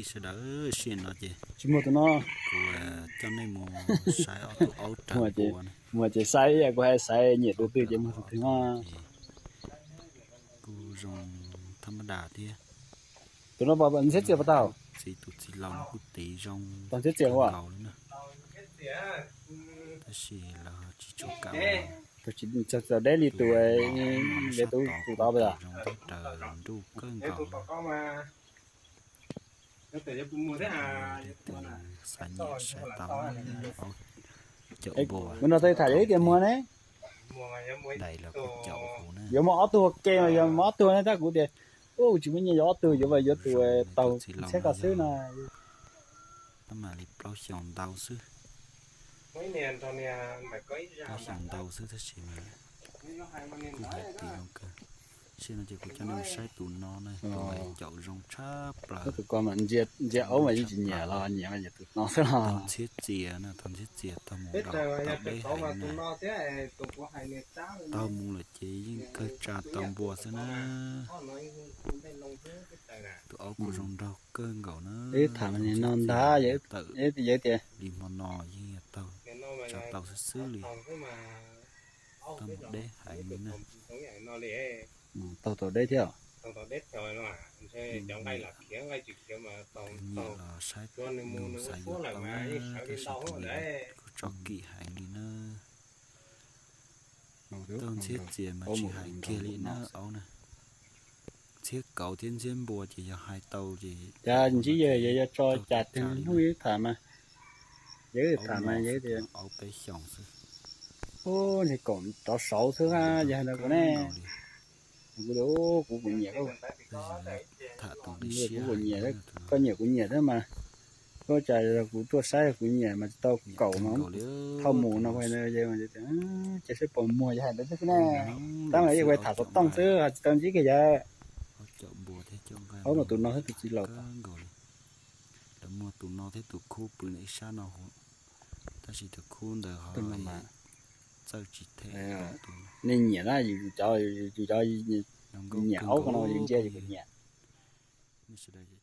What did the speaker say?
Sawv daws, sij hawm no ces tsis muag tus no, kuv coj nej mus saib ob tug aub rawg npua na. Muag ces saib, kuv hais saib nyiam tus twg ces muag tus twg no. Kuj zoo thab mab das thiab. Tus no ntxhiab txias puas tau? Txiv, tus txiv laus no kuj tiv zoo tau ntxhiab txias kawg nkaus li na. Tab sis lawv tsis tshua kam. Txog deb li tus, tus tau pes os. Zoo thiab raws nruj kawg nkaus. Tus xav nyiam saib tau, aub caum npua. Kuv nrog tau tham yog ib tias muag ne. Dais los kuj caum huv na. Yuav muaj ob tug ua ke mas yog muaj ob tug ne, tab kuv tias, u, tsis muaj nyiaj yuav ob tug, yuav mas yuav tus taug txhiab ko xwb no. Tab mam li plaub xyoos ntau xwb. Plaub xyoos ntau xwb tab sis mas kuj hais tias zoo kawg. Sij hawm no ces kuv coj nej mus saib tus no na, tus caum zoo tshaj plaws. Tus ko mas ntsia aub mas yeej tsis nyiam los nyiam mas nyiam tus no xwb los. Taug ntxhiab txias na, taug ntxhiab txias taug mus dau tau deb heev na. Taug mus lawm ces yeej kawg tsa tau npua xwb na. Tus aub kuj zoo nraug kawg nkaus na. Tham no ntag, tawm li hmo no yeej taug, tsa tau xwb xwb li. Taug mus deb heev li na. Taug tau deb thiab. Nyiam los saib, xav yuav tau na, tab sis tus no kuj tso kim heev li na. Taug ntxhiab txias mas tsis hais kiag li na aub na. Ntxhiab kauv thiab ntxhiab npua ces yog hais tau ces. Cas ntsib yawg yog yuav tso cas tiag hnub ib tham mas, yawg tham mas yawg tias aub peb xyoos xwb. Ub, ntshe kaum rov saud xwb yawg hais ntawd kuv ne. Kuv tias kuv kuv nyiam, kuv kuv nyiam, koj nyiam kuv nyiam thiab mas. Koj cas kuv tuaj saib kuv nyiam mas tsis tau kaum mas thauj mus no. Ces saib puas muag yawg hais ntawd xwb ne. Tab mas ib ua tham xov tooj xwb tsis tau ntsib kiag yawg. Aub mas tus no thiab tus txiv laus. Lawv muag tus no thiab tus khub pw ib sab no, tab sis tus khub ntawd ho txawj tsis them. Nej nyiam na, yus cov, yus cov nyiam aub ko no yus ntsia yus nyiam. Nej sawv daws